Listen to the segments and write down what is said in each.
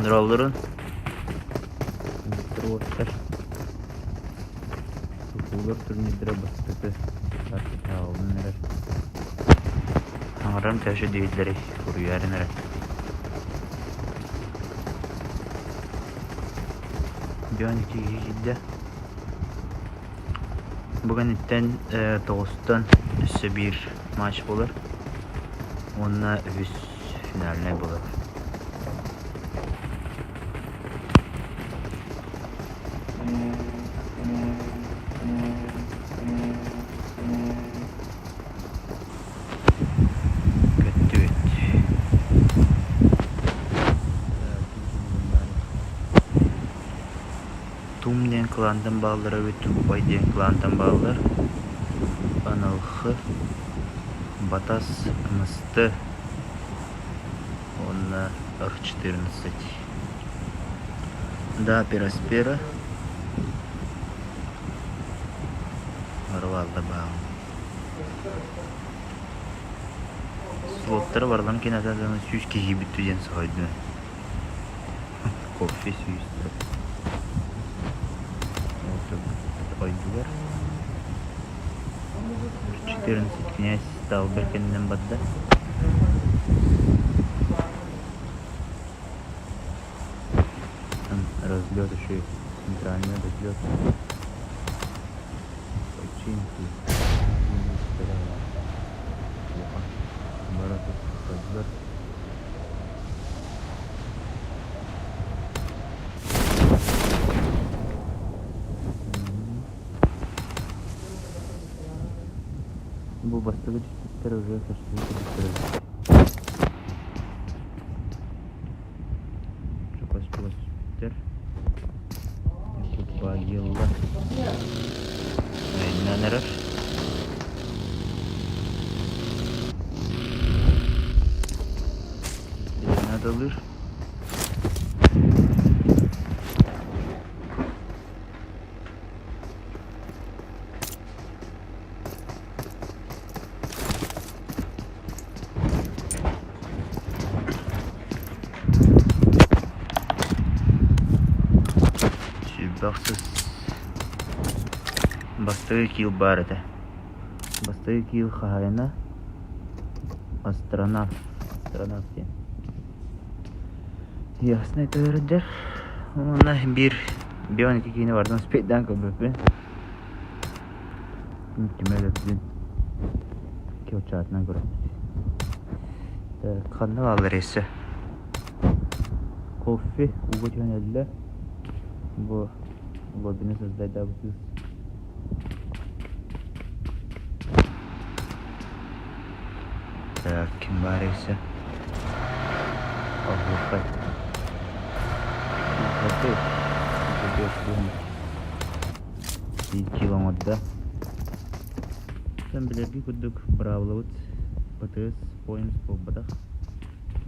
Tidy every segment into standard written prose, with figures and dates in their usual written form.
Дороллорун уоттар тутуулар турнирдара бастакы ааҕыллан эрэр. Аҥаран төһө диэбитлэрий суруйааран эрэ. Дьон ити киһи киирдэ. Бу кэнниттэн тоҕустан өссө биир матч буолар уонна үһүс финальнай буолар. Көттүбүт. Тум диэн кылаантан бааллар эбит, Туппай диэн кылаантан бааллар. Аналхы, Батас, Ымысты уонна Р-14. Да, Пироспера. Барылаалла баҕам. Слоттара барыларын кинотеатрынан 100 киһи бүттү диэн соһуйдум. Кофе сүүстэр. Ойдугар. 14 князь Талбер кэннинэн барда. Там разлет еще центральный разлет. Починки. Бара тут Бу бастакы түспүттэр уже көстүбүттэр Чугас-чугас түспүттэр. Якутбагилла. Айаннаан эрэр. Надалыыр. Сүүрбэхсис бастакы киил баар этэ. Бастакы киил хаһаайына Астронавт. Астронавт диэн. Ясно төрдөр. Уонна биир бионики киинэ барытын успейдаан көрбүппүн. Түмэл өттүн килчаатынан көрөбүт. Так, ханна бааллар өссө? Кофе ууга түһэн өллө. Бу лоббины создайдаабыт кыыс. Так, ким баар өссө? Оһуохай. Оһуохай. Биир оҥордо. Оттон билэргит курдук быраабылабыт ПТС Points буолбатах.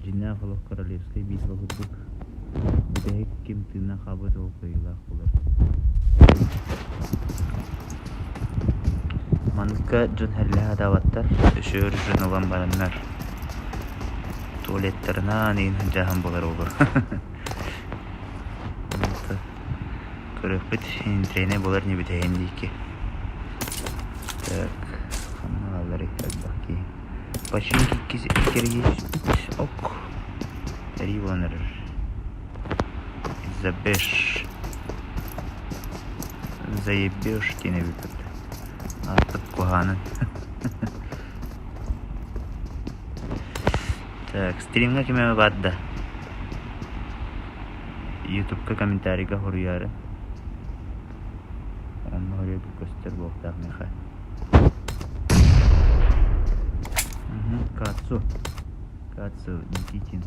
Дьиҥнээх олох королевскай битва курдук бүтэһик ким тыына хаалбыт ол кыайыылаах буолар. Манныкка дьон хэрлэһэ сатаабаттар, өсөөр дьон ылан бараннар туалеттарынан иһин сылдьаһан буолар олор. Көрүөхпүт интриэнэ буолар не бүтэһин диэки. Так, ханна хаалларый элбэх киһи. Починки иккириги түспүт. Ок. Эрии буолан эрэр. Забеж. Заебешь диэн эбиппит. Ааппыт куһаанын. Так, стримҥа ким эмэ баар да? Ютубка комментарийга хоруйаары. Онно хоруйбут көстөр буолуохтаах миэхэ. Кацу. Кацу Никитин.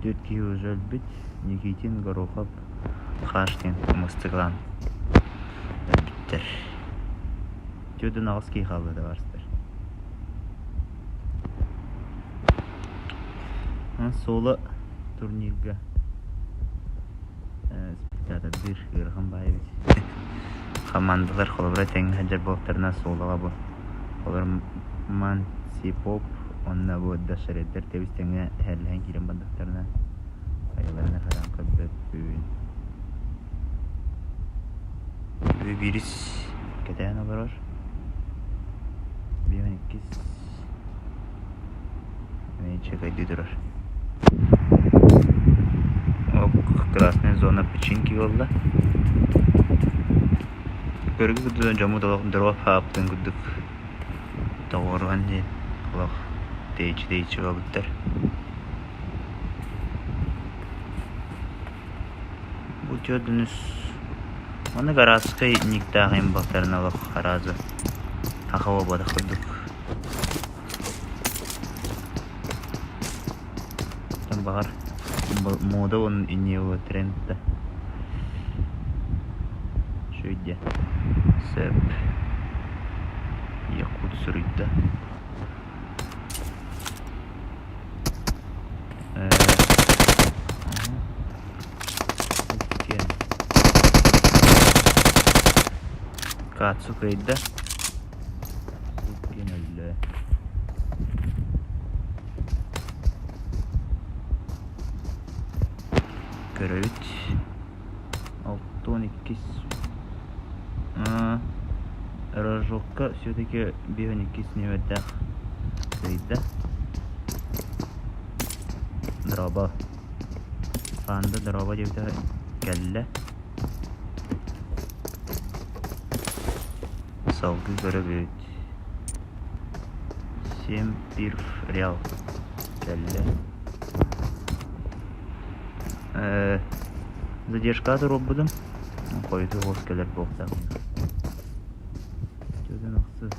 Түөрт киһи уже өлбүт. Никитин, Горохов, Хаш диэн мастыклаан өлбүттэр. 48 киһи хаалла табаарыстар. Соло турнирга спектатордыыр ыарахан баай эбит. Хамаандалар холобура тэҥҥэ сылдьар буолтарына солоҕа бу олор Мансипоп уонна бу Дашареддер тэбис тэҥҥэ эһэллэһэн киирэн бардахтарына. Хайаларын хараан көрбөппүн. Биирис кэтээн олорор. Биир иккис эмиэ чэкэйдии турар. Ок, красная зона починки буолла. Көргө курдук дьоммут олох дроп хааппытын курдук тоҕуоруһан диэн олох тэйиччи-тэйиччи буолбуттар. Бу төрдүнүс маннык араадыскай никтаах имбаттарын олох араазы саха буолбатах курдук. Баҕар мода уонна инньэ тренд да үчүгэй Сөп. Якут суруйда. Кацу кыайда. Иккиэн өллө. Көрөбүт. 62 Рожокка все-таки 52 нүөмэрдээх кыайда. Дроба. Панда дроба диэбитэ кэллэ. Салгыы көрөбүт. Семь пирв реал кэллэ. Задержка туруорбутум. Хойутуу хос кэлэр буолуохтаах. Төрдүн ахсыс.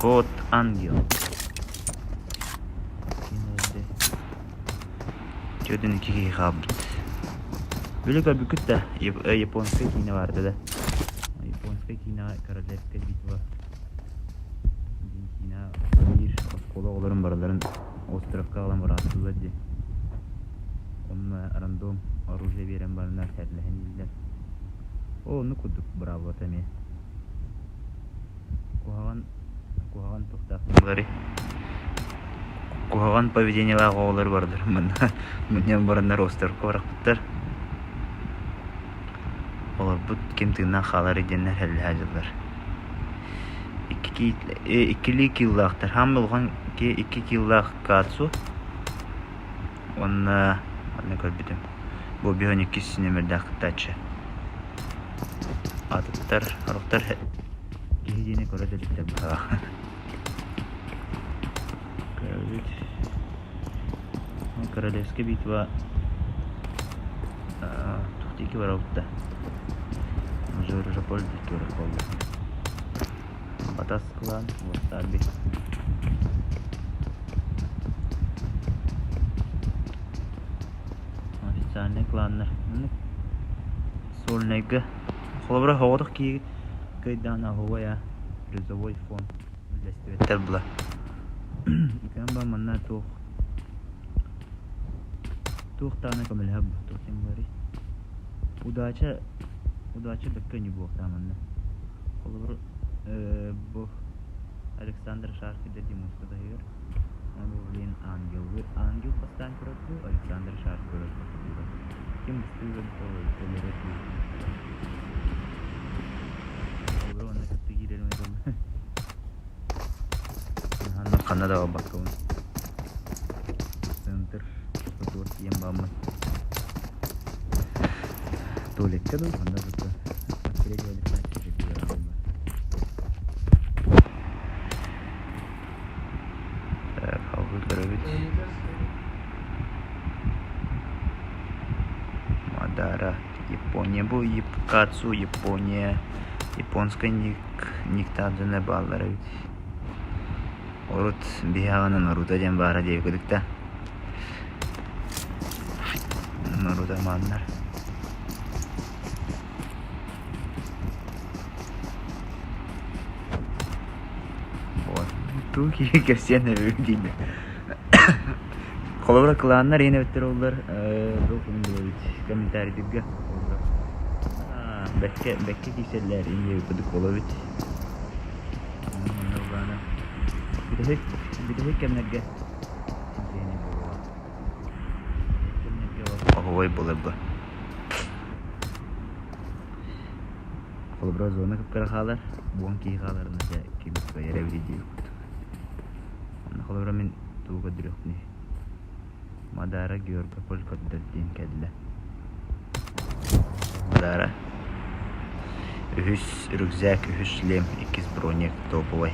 Год ангел. Төрдүн икки киһи хаалбыт. Били көрбүккүт да, японскай киинэ баарда да. Японскай киинэҕэ Королевская битва диэн киинэ биир оскуола оҕолорун барыларын островка аҕалан бырааттыыллар дии. Онно рандом оружие биэрэн бараннар сэрлэһэн иһиллэр. Ол оннук курдук быраабылата эмиэ. Куһаҕан куһаҕан туохтаах буоларый? Куһаҕан поведениелаах оҕолор бардыр манна мунньан бараннар островка барахпыттар. Олорбут ким тыыннаах хаалар диэннэр сэллэһэ дьыллар. Иккилии кииллаахтар. Хааммы улахан икки кииллаах Кацу уонна манна көрбүтүм. Бу биһөн иккис нүөмэрдээх кыттааччы. Атыттар, сорохтор киһи диэни көрө да иликтэр быһалаах. Көрөбүт. Королевская битва туох диэки барабыт да. Жоржополь диэки барар буолла. Батас клан, Васаби. Официальный кланнар. Сольнайга. Холобура, оҕотох киһи кыайдаҕына оһуобай призовой фонд үллэстибэттэр була. Иккиэн ба манна туох туох даҕаны көмөлөһөр туох диэн буоларый? Удача удача бэккэ не буолуохтаах манна. Холобур, бу Александр Шаркин Димуска таһыгар бу блин ангелы ангел бастаан көрөр дуу, Александр Шарк көрөр дуу. Ким бастыыр өлөрөр дуу. Холобур, онно кытта киирэрим Ханна да барбаккабын. Центр сотуор тиийэн бааммын. Туалекка дуу, ханна да от третьего лица Так, алгы көрөбүт. Мадара, Япония. Бу Кацу, Япония. Японскай ник никтаадына бааллар эбит. Урут биһи аҕаны Наруто диэн баара диэбиккэ да. Наруто мааннар. Вот. Туу киһи кэпсиэн эбит дииллэр. Холобура кылааннар иэн эбиттэр оллар туох билэбит комментарийдиргэ бэккэ бэккэ киирсэллэр ийэ кудук болобит. Бүтэһик, бүтэһик кэмнэргэ интэриэһинэй буолуоҕа. Кэмнэргэ оһуобай буолар бу. Холобура зона кып-кыра хаалар, уон киһи хааларына дьэ ким кыайар эбитий диэбит курдук. Онно холобура мин тугу көрдөрүөхпүнүй? Мадара Георгополь көрдөр диэн кэллэ. Мадара үһүс рюкзак, үһүс шлем, иккис броник топовай.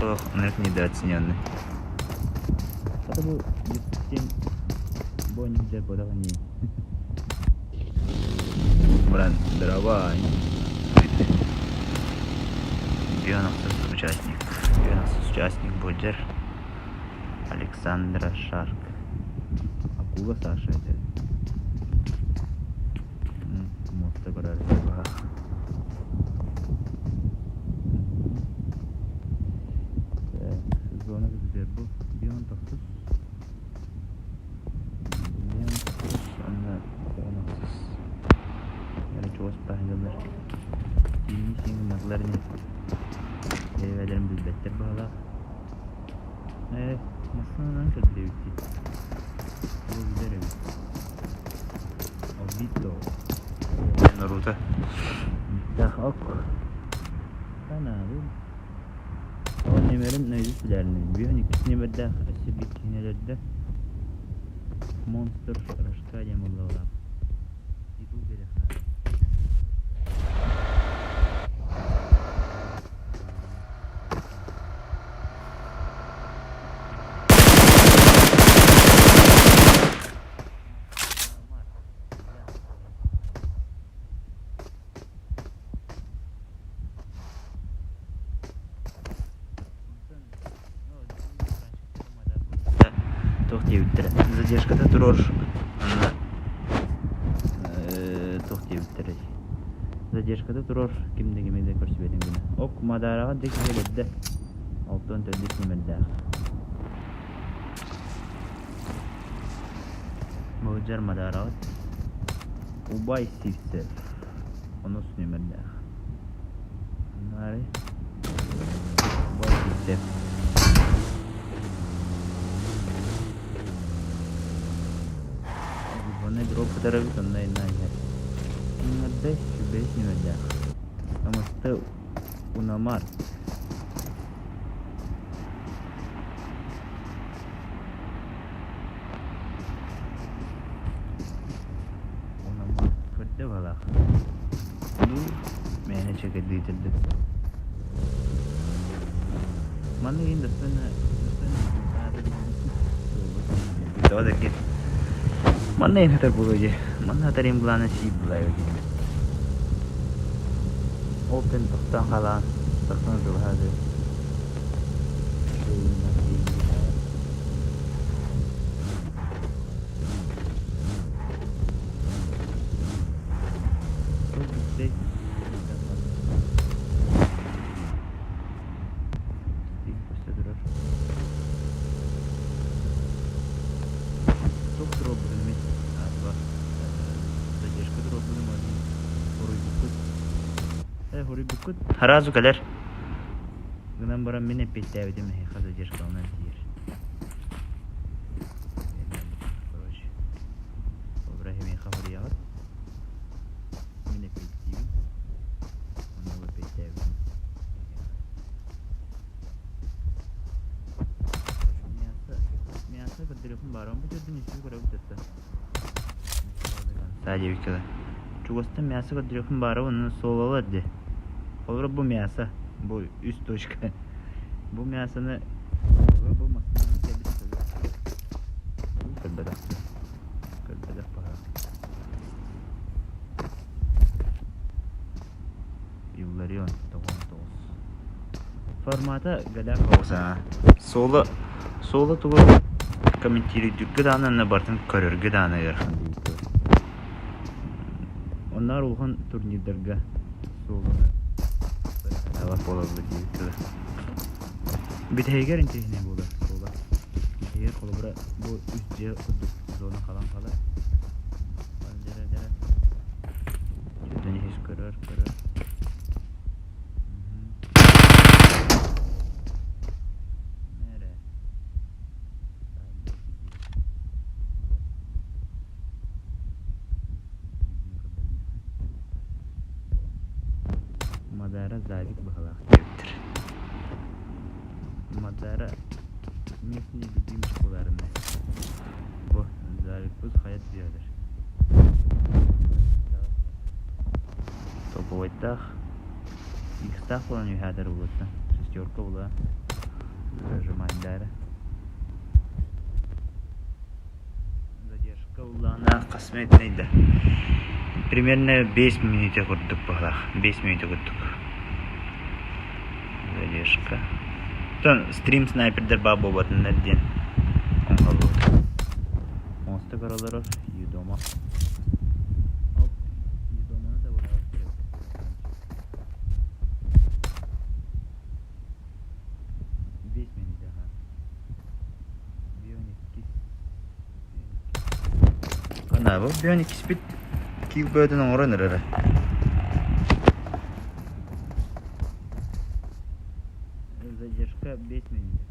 Ох, ынырык недооцененный. Это был 7 бонус подавани. Бран, давай. Бионовцев участник. Бионовцев участник Боджер. Александра Шарк. Акула Саша это. Муоста көрөр Зона бүтэр бу. Бион тохсус. Бион тохсус. Анна онохсус. Яра чугас баһылар. Тиини сиҥ маглар не. Эбэлэрин билбэттэр баһылаах. Ээ, массыынанан көрдүбүт дии. Ол билэр эбит. Обито. Наруто. Мифтах ок. Санаабын. Ол нөмерин наизусть билэрин. Бүһүн иккис нөмердээх өссө биир киһини өлөрдө. Монстр рожка диэн буоллаҕа. Титул биэриэхтээх. Туох диэбиттэрэ задержката турар анна туох диэбиттэрэй задержката турар ким да кими да көрсүбэтин гына ок Мадараҕа дьэ киһи өлөрдө алтан төрдүс нүмердээх Былдьар Мадараҕыт Убай Сивцев онус нүмердээх Наары Убай Сивцев Онно дроп кытарабыт онно инна иһэр Нүмердэ үбэс нүмердээх Амысты Унамар Унамар көрдө балах Ну мээнэ чэкэдиитирдэ Манна иһин достойно достойно Манна иһин хатар буолуо дии. Манна хатар иһин былаана сиир былаайа дии. Ол тэн тохтоон хаалаан, тохтоон тылаһаады. Сразу кэлэр. Гынан баран мин эппиэттээбитим эһиэхэ задержкаланан тиийэр. Короче, обра эһимиэхэ хоруйаҕыт. Мин эппиэттиибин. Онно ол эппиэттээбитим эһиэхэ. Мясо, мясо көрдөрүөхпүн баарым. Бу төрдүн үсүү көрөбүт өттө. Диэбиккэ Чугастан мясо көрдөрүөхпүн баарым, онно суолалар дии. Холобура бу мясо, бу үс точка. Бу мясоны холобура бу массыынаны кэлбит көрбөтөх. Көрбөтөх баһаах. Илларион 99. Формата года хаоса. Соло соло тугу комментируйдурга даҕаны анна барытын көрөргө даҕаны ыарахан диэбит. Онноор улахан турнирдарга солоны буолаллар диэбит Бүтэһигэр интэриэһинэй буолар соло. Бүтэһигэр холобура бу үс дьиэ курдук зона халан халар. Дьөрдөн көрөр, көрөр. Нэрэ. Мадара Завик быһалаах диэбиттэр. Мадара местный любимчик уларынай. Бу Завикпыт хайа түһэлэр. Топовойдаах икстаах буолан үһээтэр улуттан шестерка була зажимайдара задержка уллаана хас минутный да примерно 5 минута курдук быһалаах 5 минута курдук задержка стрим снайпердер баа буолбатыннар диэн оҥоһуллубут Мостик олорор Юдома. Оп, Юдоманы да быраҕар Бес минут аха. Бион иккис. Ана, бу бион иккиспит киил бөөтүн оҥорон эрэрэ. Задержка 5 минут.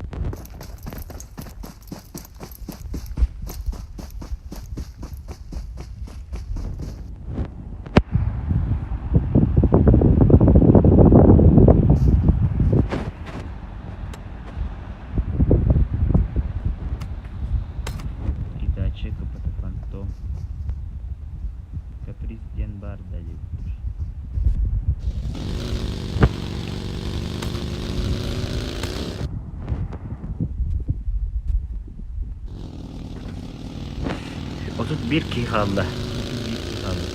Передача КПТ Фантом Каприз диэн баар да диэбиттэр. 31 киһи хаалла. 31 киһи хаалла.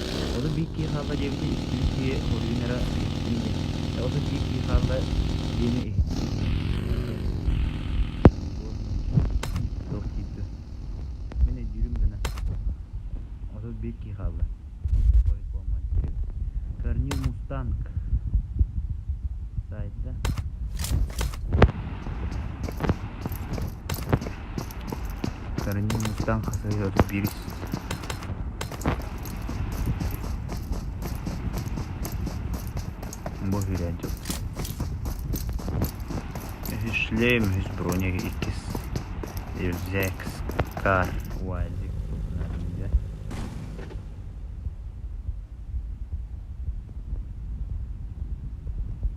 31 киһи хаалла диэбити истибит киһи хоруйун эрэ иһиттим диэн. 31 киһи хаалла диэни иһиттим. Туох диир Мин өйдүүрүм гына. 31 киһи хаалла. Корнил Мустанг сайда. Корнил Мустанг хасыһы 31 Бу hülen çok. Үһүс шлем, үһүс броня, иккис рюкзак, скар, уазик,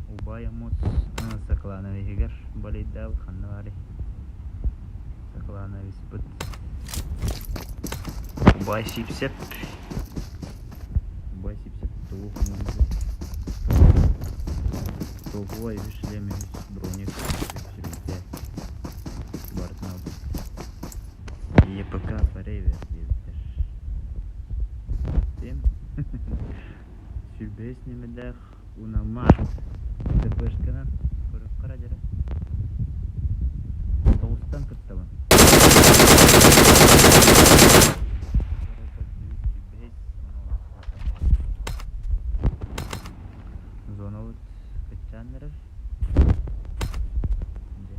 Убай омус Саклановиһыгар балыйдаабыт ханна баарый? Саклановиспыт Убай Сипсеп Убай Сипсеп тугу Тоҕуай үһүс шлем үһүс броник үһүс барытын албыт ЕПК Forever диэбиттэр. Тем Сүрбэһис нэмэдээх Унамарт ДПшканан көрүөххэ дьэрэ. Тоҕустан кыттабын. Зонабыт кыччаан эрэр. Дьэ,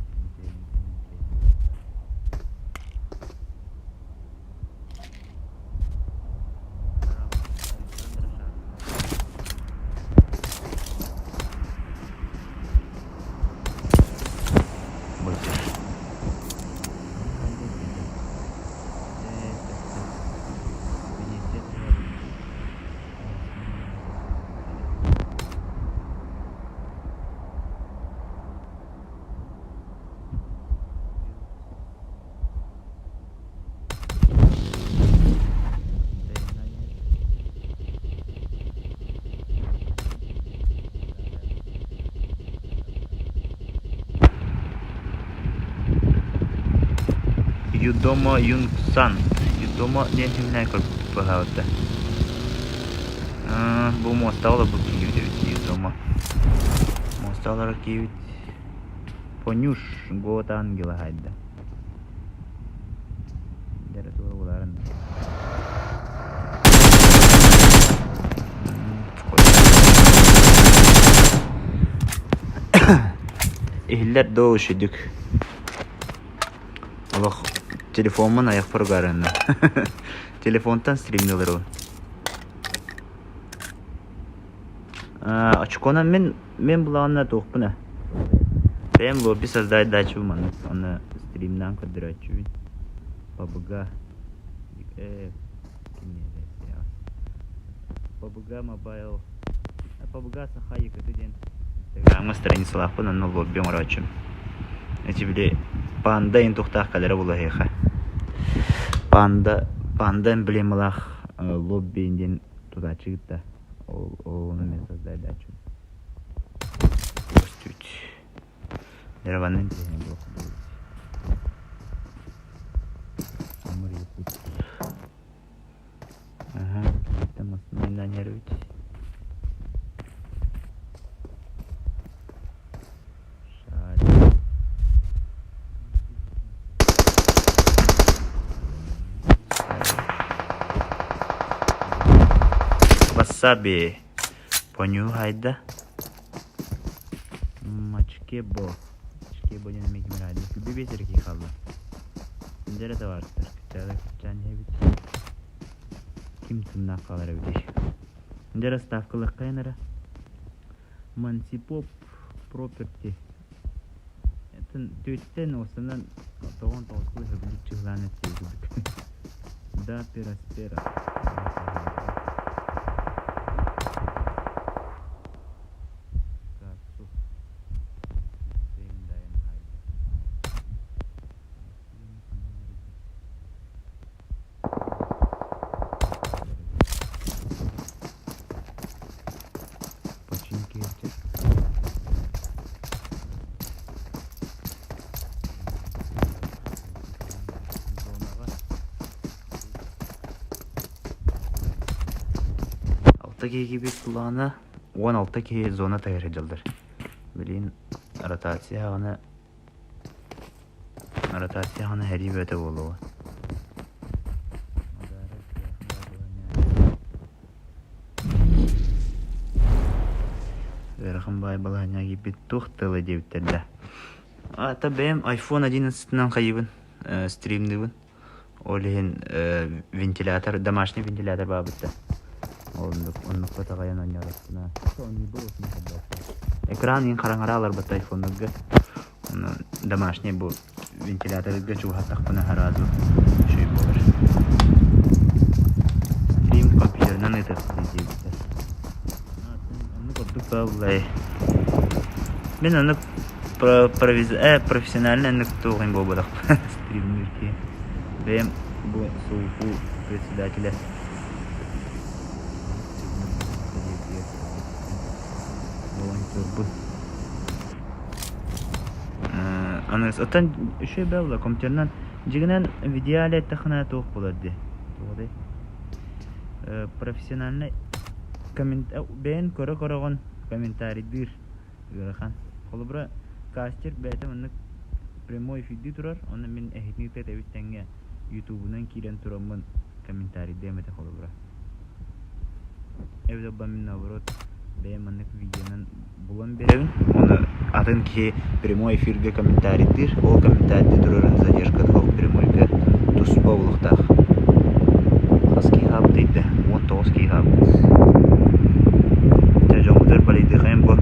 Юдомо Юнгсан. Юдомо диэн кимнээн көрбүт быһаабыта. Бу муостаҕа олорбут киһибит эбит Юдомо. Муостаҕа олорор киһибит Понюш Год Ангела хайда. Дэрэ туора буларын. Иһиллэр доо үчүдүк. Олох телефоммун айахпар угарынна. Телефонтан стримнилербин. Очконан мин мин булаҕына туохпун ээ. Бэйэм лобби создать даачыбын маннык уонна стримнаан көрдөрөөччүбүн. Пабга Пабга мобайл Пабга Саха ЯКТ диэн Инстаграмҥа страницалаахпын онно лобби оҥорооччум. Эти били панда иһин тухтаах кэлэрэ буолуо эһиэхэ. Панда панда эмблемалаах лобби диэн тутааччы кытта ол ону мен создайдааччым. Көстүүт. Дереванын тиһэн буох Амыр Якут. Ага, там основной нервить. Васаби. Понюхайда. Мачкебо. Мачкебо диэн эмиэ ким эрэ Күбү биэс эрэ киһи хаалла. Кинилэр эрэ табаарыстар. Кыччаата кыччаан иһэбит. Ким тыыннаах хаалар эбитий? Дьэ эрэ ставкалыаххайын эрэ. Мансипоп Property Түөттэн уостанан тоҕон тоҕускул өһөбүлүк чыһылаан эттиэ курдук. Да пераспера. Кацу. Починки Алта киһи плана 16 киһи зона таһыгар сылдьаллар. Билигин ротация аҕана Ротация хаһан эһэрии бөтө буолуоҕа. Ыарахан баай балаһанньа киирбит туох тыла диэбиттэр да. Ата бэйэм iPhone 11-нан хайыбын, стримныыбын. Ол иһин вентилятор, домашний вентилятор баабытта. Оннук, оннукка таҕайан оонньоотохпуна. Экран иин хараҥара аларбатта айфоннарга. Домашний бу вентиляторга чугаһаттахпына сразу үчүгэй буолар. Стрим компьютерынан ыытыахпын диэбиттэр. Оннук ордук бааллай. Мин оннук профессионально оннук туох буолбатах стримнүүр киһи. Бэйэм бу СУФУ председателя волонтербун. Аны оттон үчүгэй буолла компьютерынан дьиҥинэн в идеале эттэххинэ туох буолар дии туоҕудай профессиональнай бэйэн көрө-көрөҕүн комментарийдыыр ыарахан. Холобура кастер бэйэтэ маннык прямой эфирдии турар, онно мин эһитини кытта этэбит тэҥҥэ ютубунан киирэн тураммын комментарийдыам этэ холобура. Эбэтэр мин наоборот бэйэм маннык видеонан булан биэрэбин. Ону атын киһи прямой эфиргэ комментарийдыыр. Ол комментарийдыы турарын задержката суох прямойга туспа булуохтаах. Хас киһи хаалбытый да? 19 киһи хаалбыт. Дьэ дьоммутугар балыйдыахайын бу.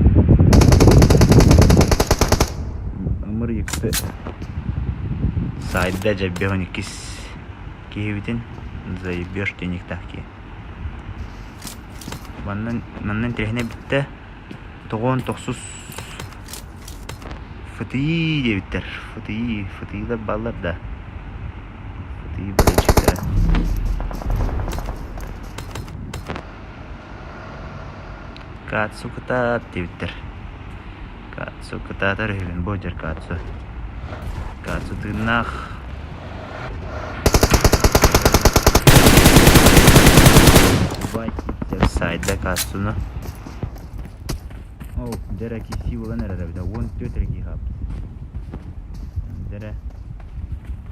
Ымыр йыкты Сайда дьэббиэҕин иккис киһибитин заебешь денег киһи. Манна манна интэриэһинэй бүттэ. Тоҕуон тохсус ФТИ диэбиттэр. ФТИ, ФТИ-лар бааллар да. ФТИ болельщиктара. Кацу кытаат диэбиттэр. Кацу кытаатар үһүбүн бу дьэр Кацу. Кацу тыыннаах. Ебать, сайда кассуну. Ол, дьэ эрэ киирсии буолан эрэр эбит. 14 эрэ киһи хаалбыт. Дьэ эрэ.